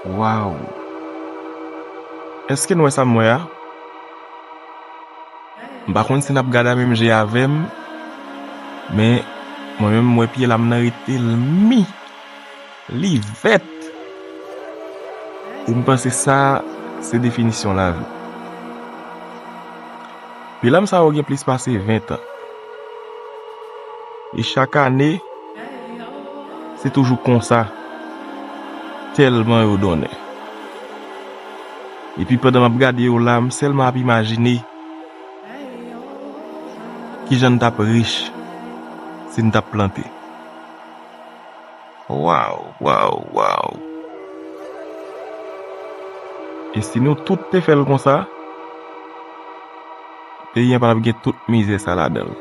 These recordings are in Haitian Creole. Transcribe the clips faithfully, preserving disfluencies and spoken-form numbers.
Waw! Èske n wè sa m wè a? M pa konn si n ap gade a menm je avè m, men mwen menm m wè pye lam nan rete l mi, li vèt. E m panse sa se definisyon lavi. Pye lam sa yo gen plis pase ven tan. E chak ane, se toujou konsa. Tèlman yo donnen. Epi pandan m ap gade yo la, m sèlman ap imajine kijan n t ap rich si n t ap plante. Waw, waw, waw. E si nou tout te fè l konsa, peyi an pa t ap gen tout mizè sa ladan l.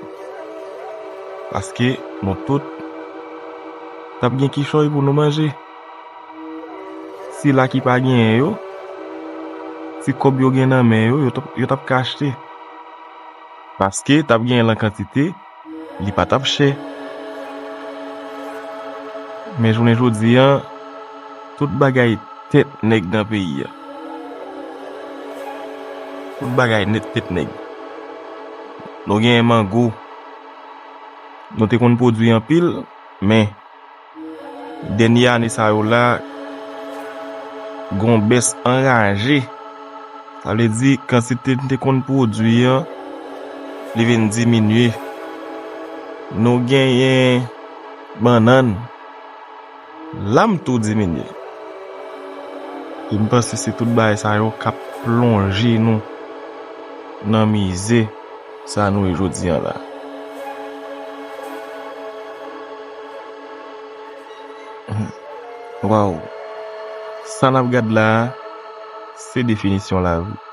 Paske nou tout t ap gen kichòy pou nou manje. Sila ki pa genyen yo, ti kòb yo gen nan men yo, yo t ap, yo t ap ka achte. Paske t ap genyen l an kantite, li pa t ap chè. Men jounen jodi an, tout bagay tèt nèg nan peyi a. Tout bagay nèt tèt nèg. Nou genyen mango. Nou te konn pwodui anpil, men dènye ane sa yo la, gon bès anraje. Sa vle di, kantite n te konn pwodui an, li vin diminye. Nou genyen bannann, lam tou diminye. E m panse se tout bagay sa yo k ap plonje nou nan mizè sa nou ye jodi an la. Waw! Sa n ap gad la a, se definisyon lavi.